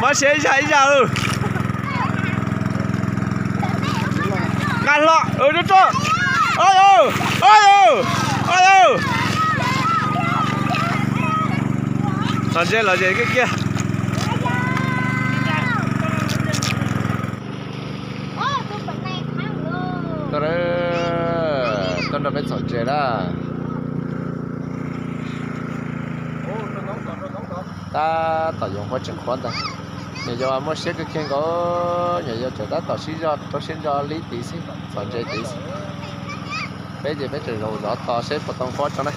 Siav ib zag ib zag. Nqa hlo, rub rub. Oj yau, oj yau, oj yau. Txhom ntses los zes kiag kiag. Tuaj, tuaj nrog peb txhom ntses na. Tab tom yuav qhuav tsis qhuav ntag. Nyuam yaus muaj siab kawg kiag nkaus, nyuam yaus tseem tab tom sib zog rau siab ntso li tid xwb, txhom ntses tid xwb. Peb ces peb tseem zaum zov tos seb puas tau qhuav tso na.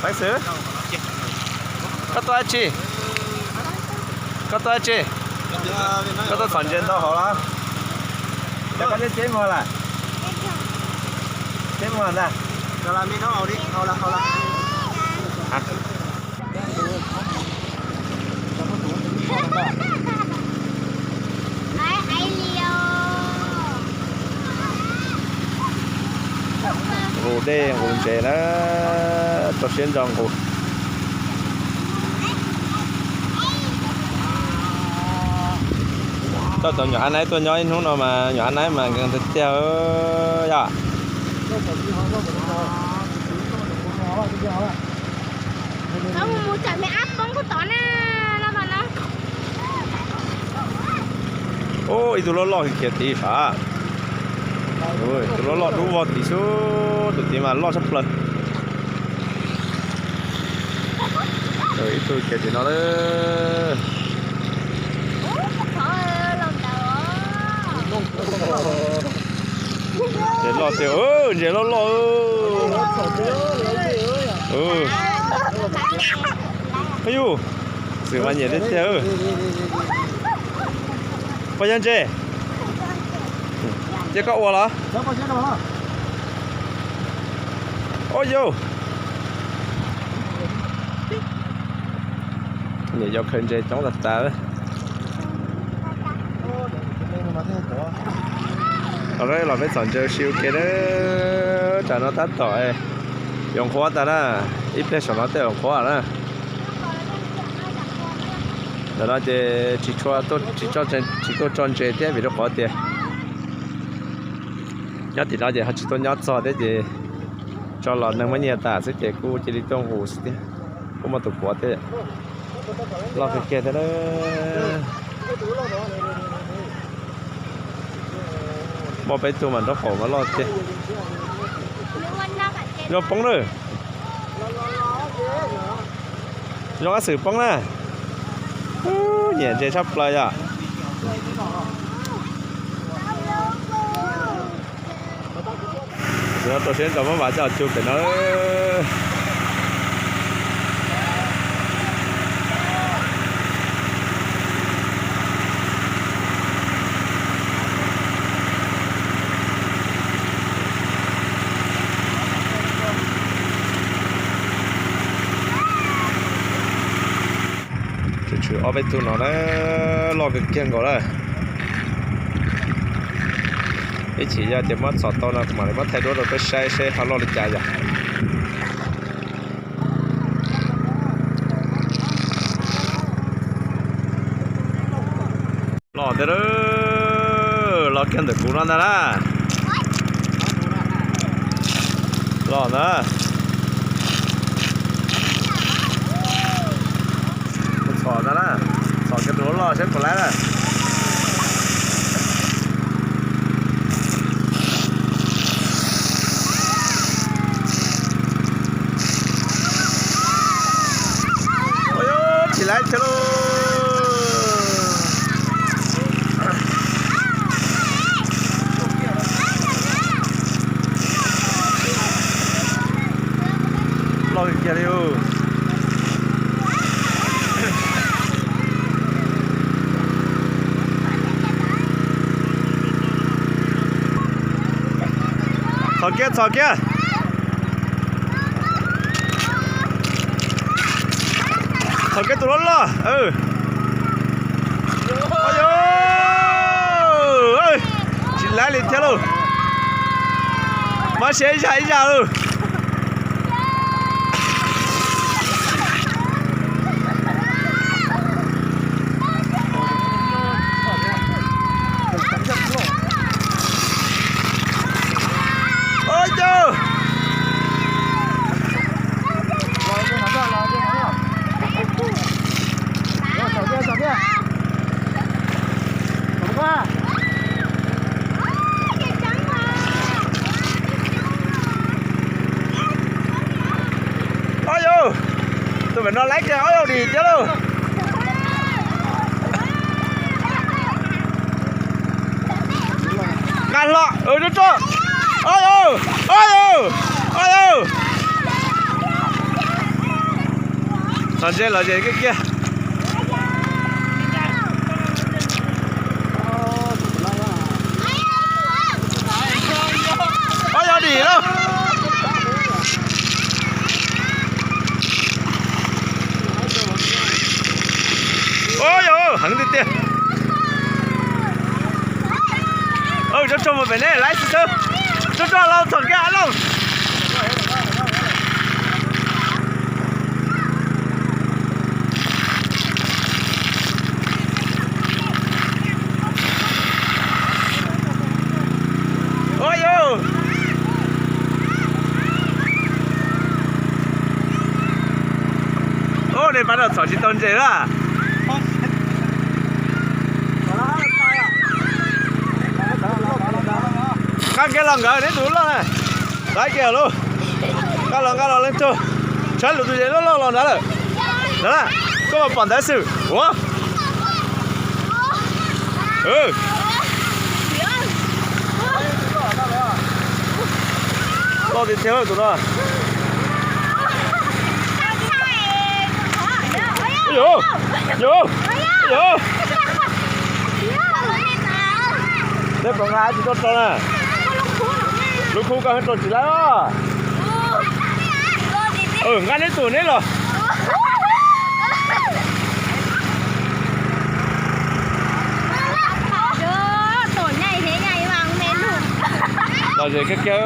Peev xwm, koj tuaj dab tsi? Koj tuaj dab tsi? Koj tuaj txhom ntses ntau hauv los? Koj nyob tsev muag lawm? Tsev muag ntag. Nqus dej nqus ntses na, rau siab ntso nqus. Coj cov nyuam ab naib tuaj nyob ib hnub no mas nyuam ab naib mas nkees tiag tiag yom. Ib tug loj loj kiag tid sav. Tus loj loj dub vog tid xwb, tus tid mas loj tshaj plaws. Ib tug kiag tim no lawm. Ntses loj tiag, ntses loj loj. Yus, xwm mas nyiam tiag tiag. Puas yog ntses? Cia koj ua los? Ua yus, niam yau khaws ntses coob tas tas. Los peb txhom ntses ua si ua ke na. Tsam no tab tom yuav qhuav tas na, ib pliag saum no tej yuav qhuav na. Ntawm no ces tsis tshua, tsis tuaj tso ntses thiab vim rau qhov tias nyob tim no ces ho tsis tuaj nyob txog thiab ces tso los neeg muab nyiag tas xwb ces kuj cia li tuaj nqus xwb thiab. Kuj muaj tus puav thiab, loj kawg kiag thiab na. Muaj peb tug mas nraub qaum mas loj tiag. Zoo poob na. Zoo ab xwm poob na. Nyiam ntses tshaj plaws yom. Rau siab ntso muab vas coj cug pem no. Tshwm tshwm ob peb tug no na, loj kawg kiag nkaus lawm. Ib chim yog tias muab txhom tau no kuv mam li muab thaij duab rau peb saib seb ho loj li cas yom. Loj tiag, loj kiag ntawm kuv no ntag na. Loj ntag. Txhom ntag na, txhom kiag tus loj loj seb puas laib na. Tsis laib thiab lauj. Loj kiag li. Txhom kiag, txhom kiag. Txhom kiag tus loj loj. Tsis laib li thiab lauj. Mob siab ib zaj ib zaj lauj. Pem no laib kiag ob yawg dim thiab lauj. Nqa hlo, tso tso. Ob yawg, ob yawg, ob yawg. Los ntse los ze kiag kiag. Ob yawg dim lauj. Ub yog heev tiag tiag. Tso tso mus pem ne, laib xwb xwb. Tso tso los txhom kiag lauj. Ua yus. Ub, nej pab no txhom tsis tau ntses lawm. Nqa kiag los nkawd, neb tus loj na. Txav kiag lauj. Nqa los, nqa los leej twg. Tshawb lwm tus ces loj loj los nrad lawm. Nrad na, koj mam pom ntawd xwb. Ua. Loj tiag tiag tus no. Yus, yus, yus. Tej pom nqa tsis tau rau na. Lub khub koj rau tsis laib os. Nqa neb tus neb los. Los ze kiag kiag.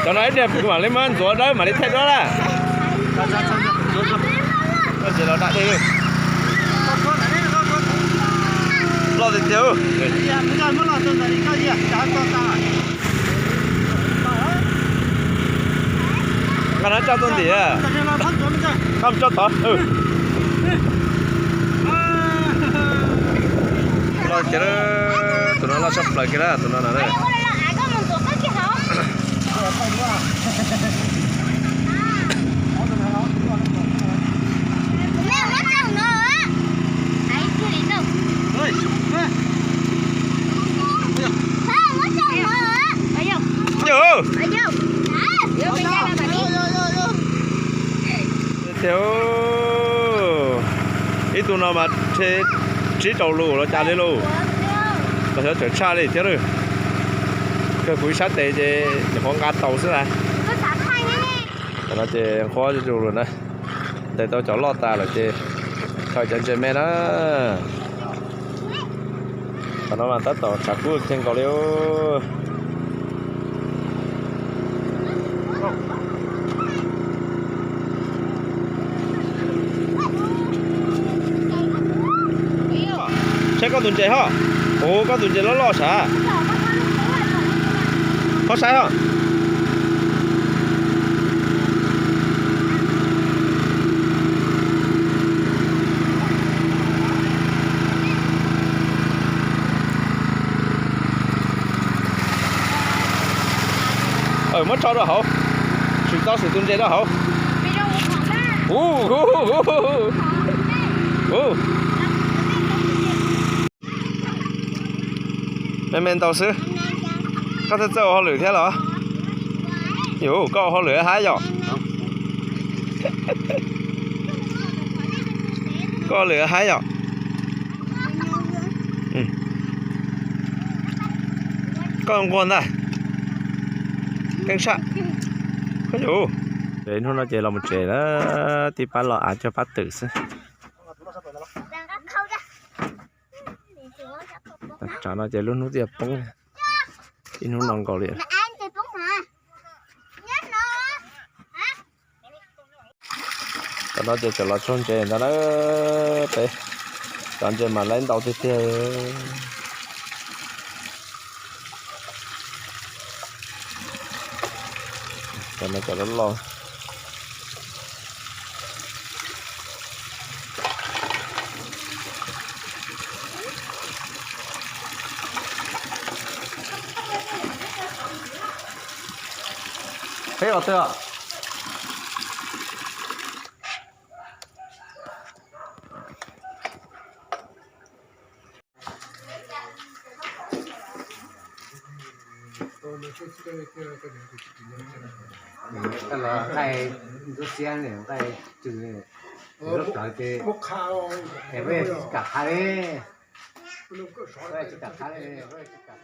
Cov no ib pliag kuv mam li muab ntxuav dawb mam li thaij duab na. Ces los da dej. Loj tiag tiag. Nqa no tso tuaj ntim, nqa mus tso tod. Loj tiag, tus no loj tshaj plaws kiag na, tus no na. Tiag, ib tug no mas tsib rau lus los cas li lauj. Los xyov tseem tshaj li thiab. Kawg kuv ib sab tes ces nyuam qhuav nqa tau xwb na. Tam no ces nqhuab zuj zus lawm na. Ntes tau cov loj tas lawm ces khaws cov ntses me na. Tam no mas tab tom tshav kub kheej nkaus li. Saib koj tus ntses ho. Ua koj tus ntses loj loj sav. Ho saib ho. Muab tso rau hauv. Swm tau xwm tus ntses rau hauv. Me me ntau xwb. Koj txawj txawj ua hauj lwm thiab los? Yus, koj ua hauj lwm hab yom? Koj ua lwm hab yom? Koj nquag ntag. Keeb sab. Hnub no ces los mus tsev na, tib pab los av cog pab twm xwb. Tam no ces lub hnub twb yuav poob, ib hnub no nkaus li. Tam no ces tseem los tsaug ntses ntag na, peb cov ntses mas laib ntau tiag tiag. Tam no cov loj loj. Peb os twg os? Koj los nqaij ntsuab xiab ne, nqaij tsw ne, lub plawv ces es peb tsis kam qha li, peb tsis kam qha li, peb tsis kam.